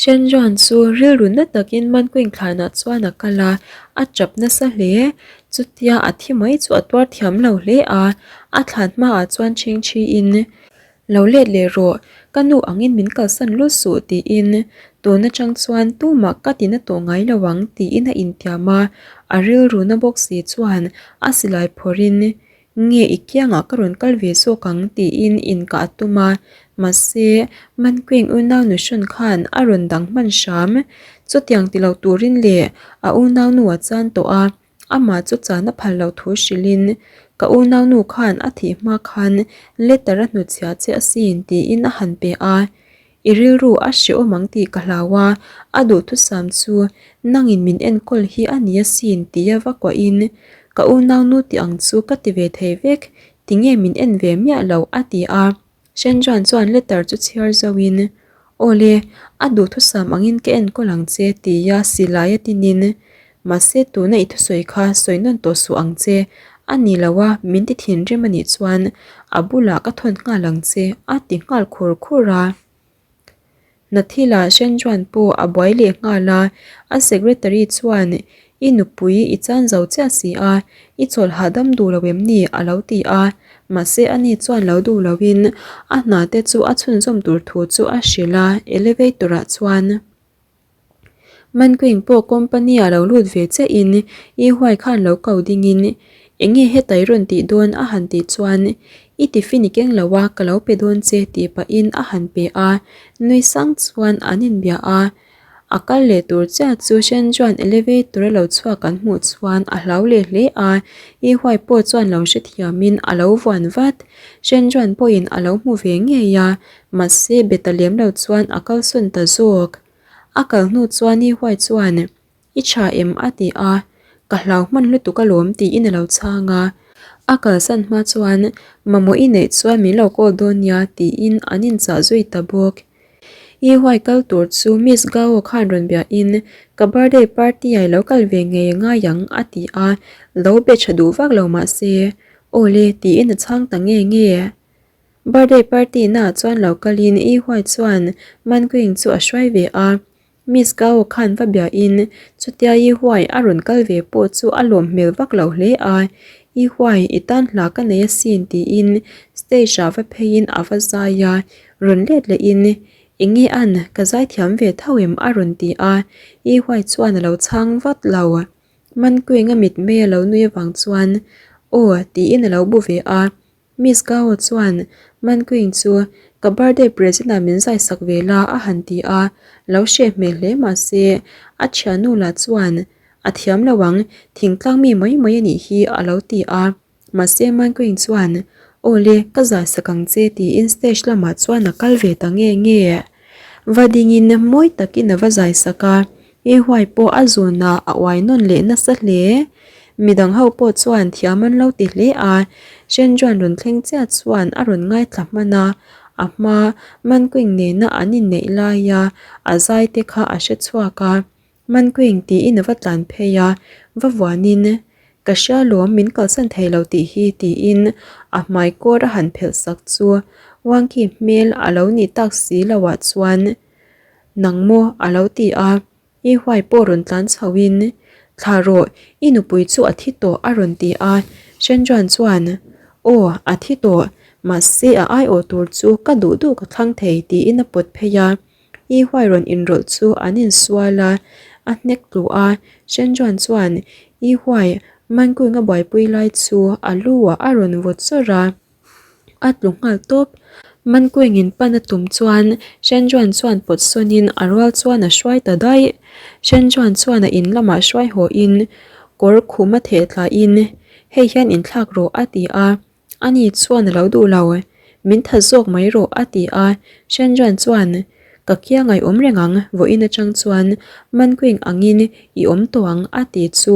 Shenjuan chu rilru na takin Manquing thlanah chuan a kal a, a tap nasa hle. Chutia a thi mai chu a tuar thiam lo hle a, a thlan hmaah chuan chhingchhiin, Lo let leh rawh, ka nu angin min kalsan lut suh tiin tun atang chuan tumah ka tina tawh ngai lo ang tiin a intiam a, a rilru na bawk si chuan a silai phawrhin Nge i kiangah ka rawn kal ve zawk ang tiin inkah a tum a, mahse Manquing unau nuhrawn khan a rawn dang hman hram. Chutiang ti lo turin leh a unaunu a chan tawh a, amah chu chan a phal loh thu hrilhin ka unaunu khan a thih hma khan letter a hnutchhiah che asin tiin a han pe a. I rilru a hrehawm ang tih ka hlau a, a duhthusam chu nangin min enkawl hi a ni asin tia va kuahin ka unaunu tih ang chu ka ti ve thei vek, tinge min en ve miah lo a ti a. Shenjuan chuan letter chu chhiar zohin, Awle, a duhthusam angin ka enkawl ang che tia silai a tinin, Mahse tuna i thusawi kha sawi nawn tawh suh ang che, a ni lo a, min ti thinrim a nih chuan a bulah ka thawn nghal ang che a ti nghal khur khur a. Hnathila Shenjuan pawh a buai leh nghal a, a secretary chuan i nupui i chan zo chiah si a, i chawlh hahdam duh lo em ni a lo ti a, mahse ani chuan lo duh loin a hna te chu a chhunzawm tur thu chu a hrilh a, elevator ah chuan. Manquing pawh company ah lo lut ve che in i huai khan lo ko ding in enge heta i rawn tih dawn a han tih chuan i tiffin i keng lo a ka lo pe dawn che tih pah in a han pe a, nui sang chuan an inbia a, a kal leh tur chiah chu Shenjuan elevator a lo chhuak an hmuh chuan a hlau leh hle a, i huai pawh chuan lo hrethiam in a lo vuan vat, Shenjuan pawh in a lo hmu ve ngei a, Mahse be ta lem lo chuan a kalsawn ta zawk. A kal hnu chuan i huai chuan, I tha em? a ti a, Ka hlau hman lutuk alawm tiin a lo chhang a. A kalsan hma chuan, Mamawh i neih chuan min lo call dawn nia tiin an inchah zui ta bawk. I huai kal tur chu Miss Gao khan rawn biahin, Ka birthday party ah i lo kal ve ngei a ngai ang a ti a, lo be tha duh vak lo mahse, Aw le tiin a chhang ta nge nge. Birthday party na ah chuan lo kalin I Huai chuan Man Queen chu a hruai ve a, Miss Gao khan va biain chutia I Huai a rawn kal ve pawh chu a lawm hmel vak lo hle a, I Huai i tan hla ka nei asin tiin stage ah va pheiin a va zai a, rawn let lehin Enge an ka zai thiam ve tho em a rawn ti a, I Huai chuan a lo chhang vat lo. Man Queen a mitmei a lo nui avang chuan Aw tiin a lo bu ve a. Miss Gao chuan Manquing chu ka birthday present ah min zai sak ve la a han ti a, lo hreh hmel hle mahse a thiannu lah chuan a thiam lo ang, thingtlang mi mai mai a nih hi a lo ti a, mahse Manquing chuan Aw le, ka zai sak ang che tiin stage lamah chuan a kal ve ta nge nge. Va dingin mawi takin a va zai sak a, I huai pawh a zunah a uai nawn leh nasa hle. Midang ho pawh chuan thiam an lo ti hle a, Shenjuan rawn thleng chiah chuan a rawn ngaithla hman a, a hma Manquing nena an inneih laia a zai te kha a hre chhuak a, Manquing tiin a va tlan phei a, va vuanin Ka hria lawm min kalsan thei lo tih hi tiin a hmai kawr a han phelh sak chu Wangki hmel a lo nih tak si loah chuan Nang maw? a lo ti a, i huai pawh rawn tlan chho in, Thla rawh, i nupui chu a thi tawh a rawn ti a, Shenjuan chuan, Aw, a thi tawh, mahse a aiawh tur chu ka duh duh ka thlang thei tiin a pawt phei a, i huai rawn inrawlh chu an insual a, a hnek tlu a, Shenjuan chuan i huai Mankuinga buaipui lai chu a lu ah a rawn vawt chawrh a. A tlu nghal tawp. Mankuingin pan a tum chuan Shenjuan chuan pawt sawnin a rual chuan a hruai ta daih. Shenjuan chuan a in lamah hruai hawhin kawr khum a theh thlahin hei hian inthlak rawh a ti a, ani chuan a lo duh lo. Min tha zawk mai rawh a ti a, Shenjuan chuan ka kiang a i awm reng ang vawiin atang chuan Mankuing angin i awm tawh ang a ti chu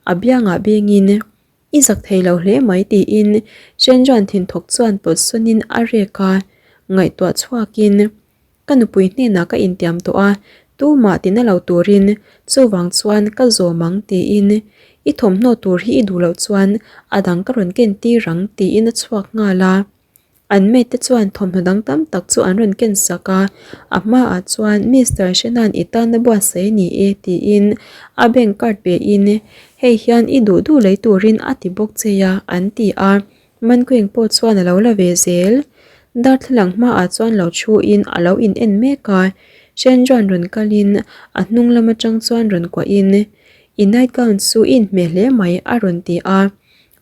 a biangah bengin I zak thei lo hle mai tiin Shenjuan thinthawk chuan pawt sawnin a rek a, ngaihtuah chhuakin ka nupui hnenah ka intiam tawh a, tumah tina lo turin chuvang chuan ka zawm ang tiin i thawmhnaw tur hi i duh loh chuan a dang ka rawn ken tir ang tiin a chhuak nghal a. An mate te chuan thawmhnaw dang tam tak chu an rawn ken sak a, a hmaah chuan Mister Hrena'n i tana buatsaih a ni e tiin a bank card pe in hei hian i duh duh lei turin a ti bawk che a an ti a, Manquing pawh chuan a lo la ve zel. Darthlalang hmaah chuan lo thu in a lo in en mek a, Shenjuan rawn kalin a hnung lam atang chuan rawn kuah in i night gown chu i inhmeh hle mai a rawn ti a.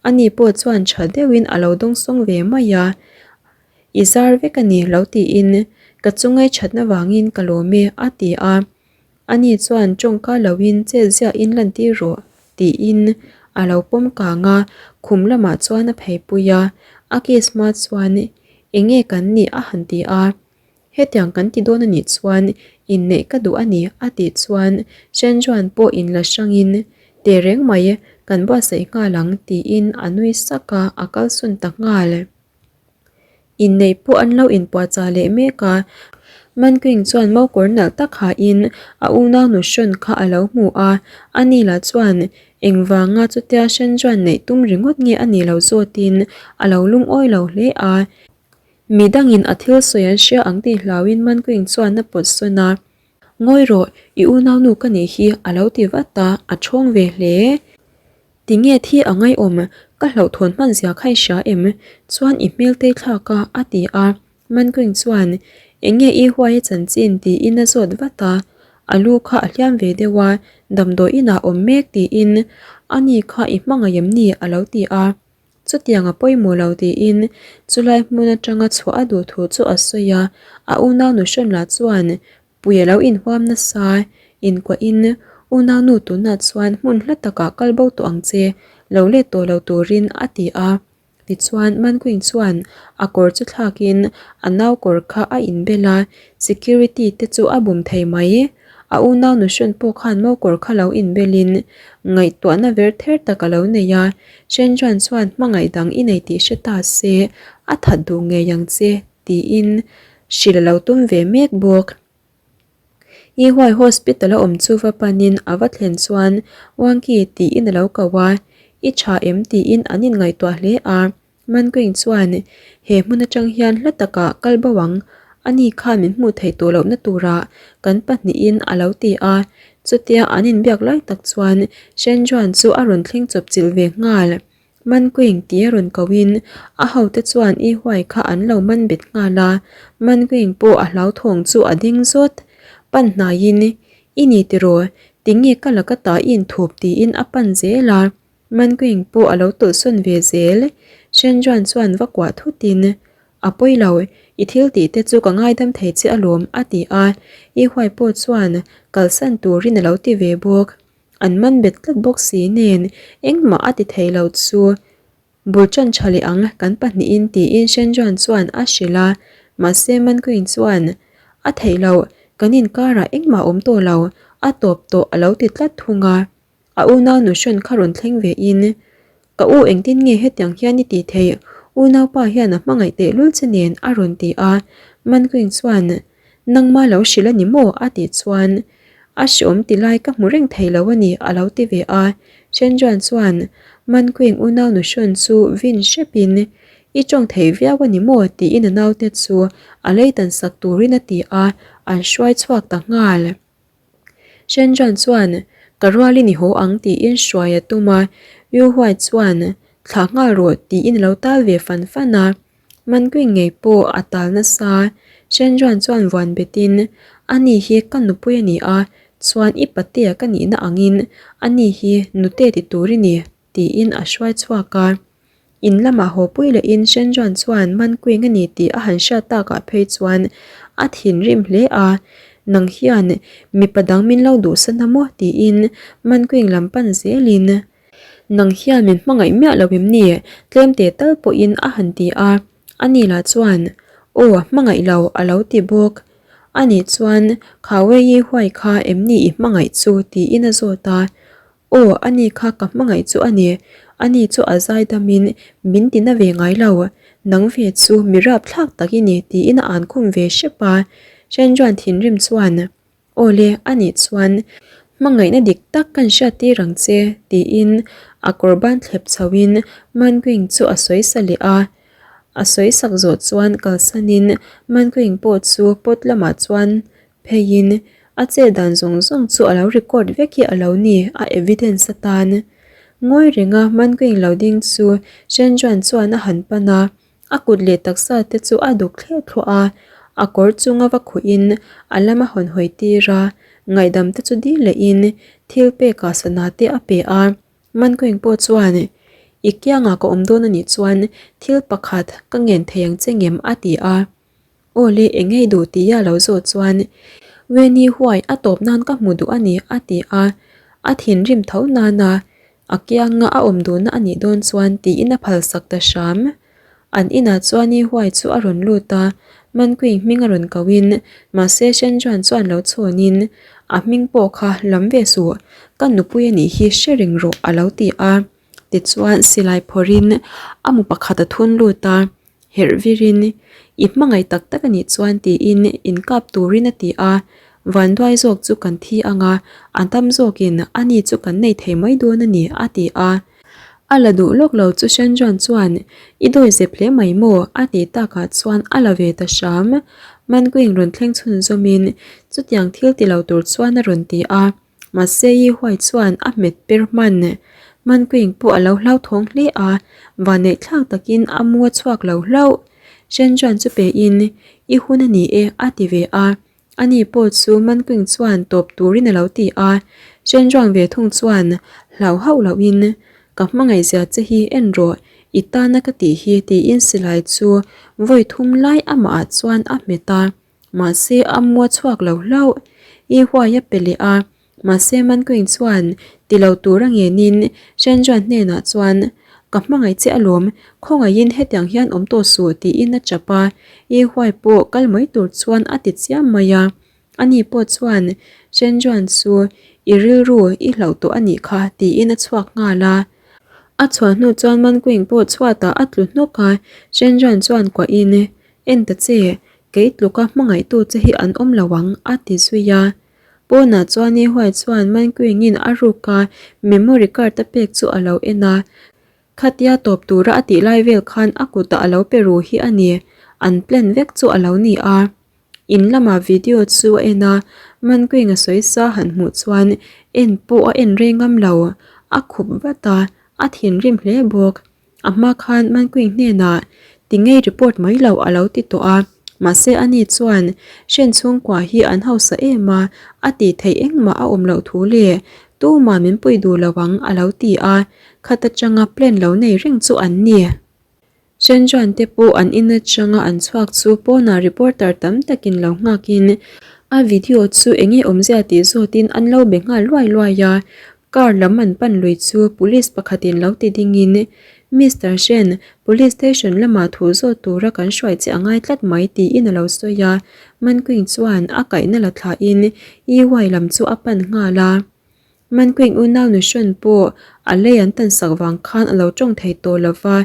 Ani pawh chuan tha deuhin a lo dawngsawng ve mai a, I zar vek a ni lo tiin ka chungai thatna vangin ka lawm e a ti a. Ani chuan tawngka loin chet ziahin lantir rawh tiin a lo pawm kang a, khum lamah chuan a pheipui a, a kiss hma chuan enge kan nih a han ti a. Hetiang kan ti dawn a nih chuan inneih ka duh a ni a tih chuan Shenjuan pawh inla hrangin teh reng mai kan buatsaih nghal ang tiin a nui sak a, a kalsawn ta nghal. Inneih pawh an lo inpuahchah leh mek a, Manquing chuan mokawr nalh tak hain a unau nu hrawn kha a lo hmu a, ani lah chuan engvanga chutia Shenjuan neih tum ringawt nge a nih lo zawtin a lo lungawi lo hle a. Mi dangin a thil sawi an hria ang tih hlauin Manquing chuan a pawt sawn a, Ngawi rawh, i unaunu ka nih hi a lo ti vat a, a ṭhawng ve hle. Tinge thi a ngaihawm, ka hlauhthawn hman zia kha i hria em? Chuan i hmel tei thlak a, a ti a. Manquing chuan, Enge i huai a chanchin? tiin a zawt vat a. A lu kha a hliam ve deuh a, damdawi inah awm mek tiin, Ani kha i hmangaih em ni? a lo ti a. Chutiang a pawimawh lo tiin chulai hmun atanga chhuah a duh thu chu a sawi a, a unau nu hrawn lah chuan pui a lo inhuam nasa, inkuahin unaunu tunah chuan hmun hla takah kal bo tawh ang che, lo let tawh lo turin a ti a. Tichuan Manquing chuan a kawr chu thlakin a nau kawr kha a inbel a, security te chu a bum thei mai. A unau nu hrawn pawh khan mo kawr kha lo inbelin ngaihtuahna ver ther tak a lo nei a, Shenjuan chuan hmangaih dang i nei tih hre ta se a that duh ngei ang che tiin hrilh a lo tum ve mek bawk. I huai hospital a awm chu va panin a va thlen chuan Wangki tiin a lo ko a, I tha em tiin an inngaihtuah hle a. Manquing chuan, He hmun atang hian hla takah kal bo ang, ani khan min hmuh theih tawh lohna turah kan pahnihin a lo ti a. Chutia an inbiak lai tak chuan Shenjuan chu a rawn thleng chawp chilh ve nghal. Manquing tia rawn kohin a hote chuan I huai kha an lo man bet nghal a, Manquing pawh a hlauthawng chu a ding zawt. Pan hnaiin, I ni tiraw, tinge ka laka ta i inthup tiin a pan zel a. Manquing pawh a lo tawlhsawn ve zel. Shenjuan chuan va kuah thutin, A pawi lo, i thil tih te chu ka ngaidam thei che alawm, a ti a. I huai pawh chuan kalsan turin a lo ti ve bawk. An man bet tlat bawk si nen engmah a ti thei lo chu bul tan tha leh ang kan pahnihin tiin Shenjuan chuan a hrilh a. Mahse Manquing chuan, A theih loh, kan inkarah engmah awm tawh lo, a tawp tawh a lo ti tlat thung a. A unau nu hrawn kha rawn thleng ve in, Ka u engtin nge hetiang hian i tih theih? Unaupa hian a hmangaih tehlul che nen a rawn ti a. Manquing chuan, Nangma lo hrilh a ni maw? a tih chuan, A hreawm ti lai ka hmu reng thei lo a ni a lo ti ve a. Shenjuan chuan, Manquing unau nu hrawn chu vin hrep in, I tawng thei viau a ni maw? tiin a naute chu a leitan sak turin a ti a, an hruai chhuak ta nghal. Shenjuan chuan, Ka rualin i haw ang tiin hruai a tum a, Yu Huai chuan, Thlah nghal rawh tiin a lo tal ve fan fan a. Manquing ngei pawh a tal nasa. Shenjuan chuan vuan betin, Ani hi ka nupui a ni a, chuan i patea ka nihna angin ani hi nute ti tur i ni tiin a hruai chhuak a. In lamah haw pui lehin Shenjuan chuan Manquing a ni tih a han hriat takah phei chuan a thinrim hle a, Nang hian mipa dang min lo duhsan a maw? tiin Manquing lam pan zelin, Nang hian min hmangaih miah lo em ni? Tlem teh tal pawhin a han ti a, ani lah chuan, Aw, hmangaih lo a lo ti bawk. Ani chuan, Khawei huai kha em ni i hmangaih chu? tiin a zawt a, Aw, ani kha ka hmangaih chu a ni. Ani chu a zaidamin min ti na ve ngai lo. Nang ve chu mi rapthlak tak i ni tiin a an khum ve hrep a. Shenjuan thinrim chuan, Aw le, ani chuan hmangaihna dik tak kan hriat tir ang che tiin a kawr ban thlep chhoin Manquing chu a sawi sa leh a. A sawi sak zawh chuan kalsanin Manquing pawh chu pot lamah chuan pheiin a chet dan zawng zawng chu a lo record vek hi a lo ni a evidence atan. Ngawi renga Manquing lo ding chu Shenjuan chuan a han pan a, a kut leh taksa te chu a duk thleh thluah a, a kawr chunga va khuhin a lama hawn hawi tir a, ngaihdam te chu dil lehin thil pekah sana te a pe a. Manquing pawh chuan, I kiangah ka awm dawn a nih chuan thil pakhat ka ngen thei ang che ngem a ti a. Aw le, eng ngei duh tia lo zawh chuan, Weni huai a tawp nan ka hmu duh a ni a ti a. A thinrim tho nana a kianga a awm duhna a nih dawn chuan tiin a phalsak ta hram. An inah chuan i huai chu a rawn lut a, Manquing hming a rawn koin, mahse Shenjuan chuan lo chhawnin, A hming pawh kha lam ve suh, ka nupui a nih hi hre reng rawh a lo ti a. Tichuan silai phawrhin a mu pakhat a thun lut a, herh virin, I hmangaih tak tak a nih chuan tiin inkap turin a ti a, Vanduai zawk chu kan thi ang a, a tam zawkin ani chu kan nei thei mai dawn a ni a ti a. A la duh lawk lo chu Shenjuan chuan, I dawi zep hle mai maw? a tih takah chuan a la ve ta hram. Manquing rawn thleng chhunzawmin chutiang thil ti lo tur chuan a rawn ti a. Mahse Yi Huai chuan a hmet per hman. Manquing pawh a lo hlauthawng hle a, vanneihthlak takin a mu a chhuak lo hlauh. Shenjuan chu pein, I hun a ni e a ti ve a. Ani pawh chu Manquing chuan tawp turin a lo ti a, Shenjuang ve thung chuan hlau hauh lohin, Ka hmangaihzia che hi en rawh, i tana ka tih hi tiin silai chu vawi thum lai amahah chuan a hmet a, mahse a mu a chhuak lo hlauh. I huai a pe leh a, Mahse Manquing chuan ti lo tur a ngenin Shenjuan hnenah chuan, Ka hmangaih che alawm, khawngaihin hetiang hian awm tawh suh tiin a chap a, I huai pawh kal mai tur chuan a ti chiam mai a. Ani pawh chuan Shenjuan chu i rilru i hlauh tawh a nih kha tiin a chhuak nghal a. A chhuah hnu chuan Manquing pawh chhuatah a tlu hnawk a, Shenjuan chuan kuahin, En ta che, kei tluka hmangaihtu che hi an awm lo ang a ti zui a. Pawnah chuan Ni Huai chuan Manquing-in a ruka memory card a pek chu a lo en a, khatia tawp tura a tih lai vel khan a kutah a lo pe ru hi a ni, an plan vek chu a lo ni a. In lamah video chu a en a, Manquing-a sawi sa han hmuh chuan en pawh a en rei ngam lo, a khup vat a, a thinrim hle bawk. A hma khan Manquing hnenah ti ngei report mai lo a lo ti tawh a, mahse ani chuan Shen chhungkua hi an hausa em a, a tih theih engmah a awm loh thu leh tumah min pui duh lo ang a lo ti a, khat atanga plan lo nei reng chu an ni. Shen chuan te pawh an in atanga an chhuak chu pawnah reporter tam takin lo nghakin a video chu enge awmzia tih zawtin an lo be nghal luai luai a, Car lam an pan lui chu police pakhatin lo ti dingin, Mister Shen, police station lamah thu zawt tura kan hruai che a ngai tlat mai tiin a lo sawi a. Manquing chuan a kaihna la thlahin EY lam chu a pan nghal a. Manquing unau nu hrawn pawh a lei an tan sak vang khan a lo tawng thei tawh lo va.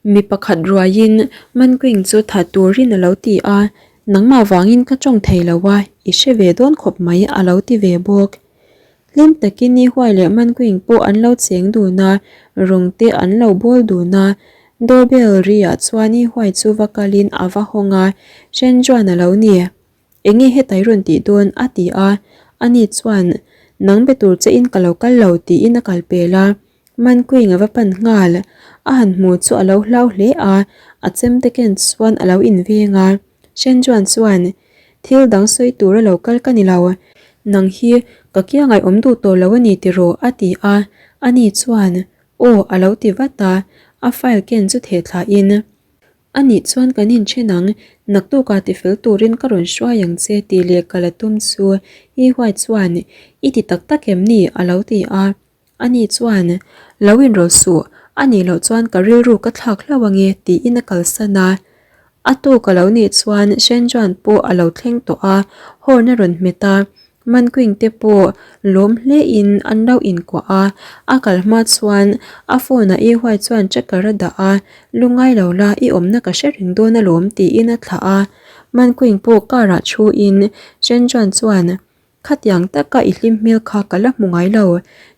Mi pakhat ruaiin Manquing chu that turin a lo ti a, Nangmah vangin ka tawng thei lo a, i hre ve dawn khawp mai a lo ti ve bawk. Hlim takin ni huai leh Manquing pawh an lo cheng dun a, rawng te an lo bawl dun a. Doorbell ri ah chuan ni huai chu va kalin a va hawng a, Shen chuan a lo ni. Enge hetai rawn tih dawn? a ti a. Ani chuan, Nang be tur che in ka lo kal lo tiin a kal pel a. Manquing a va pan nghal. A han hmu chu a lo hlau hle a, a chemte ken chuan a lo inveng a. Shen Juan chuan, Thil dang sawi tura lo kal ka ni lo. Nang hi ka kiangai awm duh tawh lo a ni tiraw? a ti a. Ani chuan, Aw a lo ti vat a, a file ken chu theh thlahin, A nih chuan kan inthen ang, naktukah tifel turin ka rawn hruai ang che tih leh ka la tum chu Yi Huai chuan, I ti tak tak em ni? a lo ti a. Ani chuan, Lo inrawlh suh, a nih loh chuan ka rilru ka thlak hlauh ange tiin a kalsan a. A tuk a lo nih chuan Shenjuan pawh a lo thleng tawh a, horn a rawn hmet a, Manquing te pawh lawm hlein an lo inkuah a, a kal hma chuan a phone ah Ihuai chuan tracker a dah a, Lungai lo la, i awmna ka hre reng dawn alawm tiin a thlah a. Manquing pawh car ah thuin Shenjuan chuan, Khatiang taka i hlim hmel kha ka la hmu ngai lo,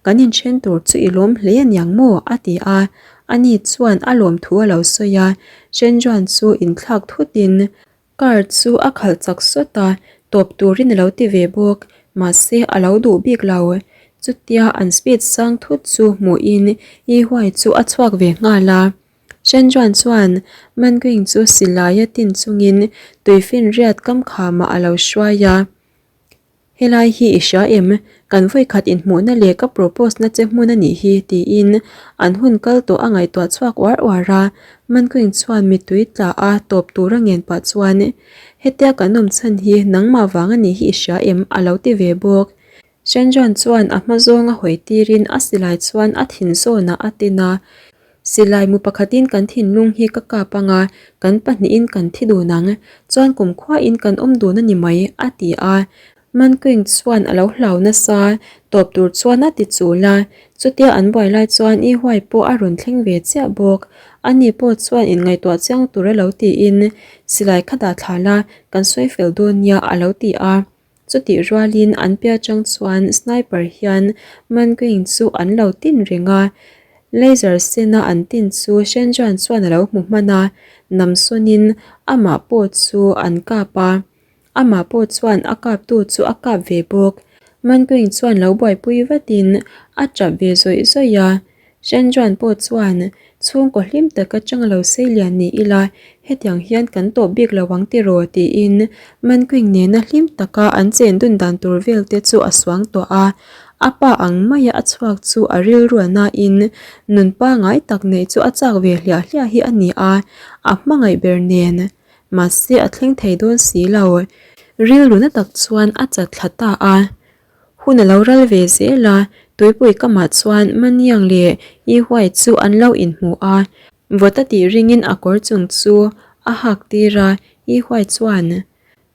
kan inthen tur chu i lawm hle aniang maw? a ti a. Ani chuan a lawmthu a lo sawi a, Shenjuan chu inthlak thutin Car chu a khalh chak sawt a, tawp turin a lo ti ve bawk, mahse a lo duh bik lo. Chutia an speed sang thut chu hmuhin Yi Huai chu a chhuak ve nghal a. Shenjuan chuan Manguing chu silai a tin chungin tuifinriat kam khamah a lo hruai a. Helai hi i hria em? Kan vawikhat inhmuhna leh ka propose na che hmun a nih hi, tiin an hun kal tawh a ngaihtuah chhuak uar uar a. Manquing chuan mittui tla a tawp tur a ngen pah chuan, Hetia kan awm chhan hi nangmah vang a nih hi i hria em? a lo ti ve bawk. Shenjuan chuan a hma zawng a hawi tirin a silai chuan a thin zawnah a tin a. Silai mu pakhatin kan thinlung hi ka kap ang a, kan pahnihin kan thi dun ang. Chuan kumkhuain kan awm dun a ni mai, a ti a. Manquing chuan a lo hlau nasa, tawp tur chuan a ti chul a. Chutia an buai lai chuan I Huai pawh a rawn thleng ve chiah bawk. Ani pawh chuan inngaihtuah chiang tur a lo tiin, Silai kha dah thla la, kan sawi fel dawn nia, a lo ti a. Chutih rualin an piah atang chuan sniper hian Manquing chu an lo tin reng a, laser sena an tin chu Shenjuan chuan a lo hmu hman a, namsawnin amah pawh chu an kap a, amah pawh chuan a kaptu chu a kap ve bawk. Manquing chuan lo buaipui vatin a tap ve zawih zawih a, Shenjuan pawh chuan chhungkaw hlim tak atang lo sei lian ni ila hetiang hian kan tawp bik lo ang tiraw tiin Manquing nena hlim taka an chen dun dan tur vel te chu a suang tawh a. A pa ang maia a chhuak chu a rilru nain nun pangai tak neih chu a chak ve hliah hliah hi a ni a, a hmangaih ber nen. Mahse a thleng thei dawn si lo. Rilru na tak chuan a chat thla ta a. Hun a lo ral ve zel a, tuipui kamah chuan Maniang leh Yi Huai chu an lo inhmu a. Vawt a tih ringin a kawr chung chu a hak tir a, Yi Huai chuan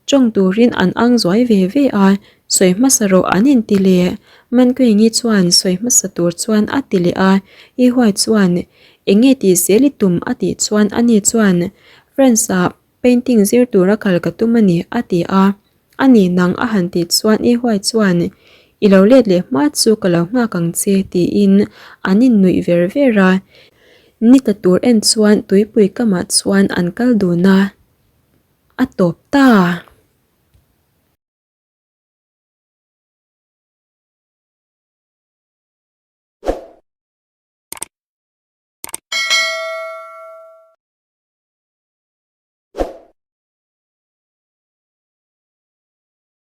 tawng turin an ang zuai ve ve a, sawi hmasa rawh an inti leh. Mankuingi chuan sawi hmasa tur chuan a ti leh a, Yi Huai chuan eng nge tih zel i tum a tih chuan ani chuan France-ah Painting zir tura kal ka tum a ni, a ti a. A ni nang a han tih chuan I Huai chuan, I lo let leh hma chu ka lo nghak ang che, tiin an innuih ver ver a. Ni tla tur en chuan tuipui kamah chuan an kal dun a, a tawp ta.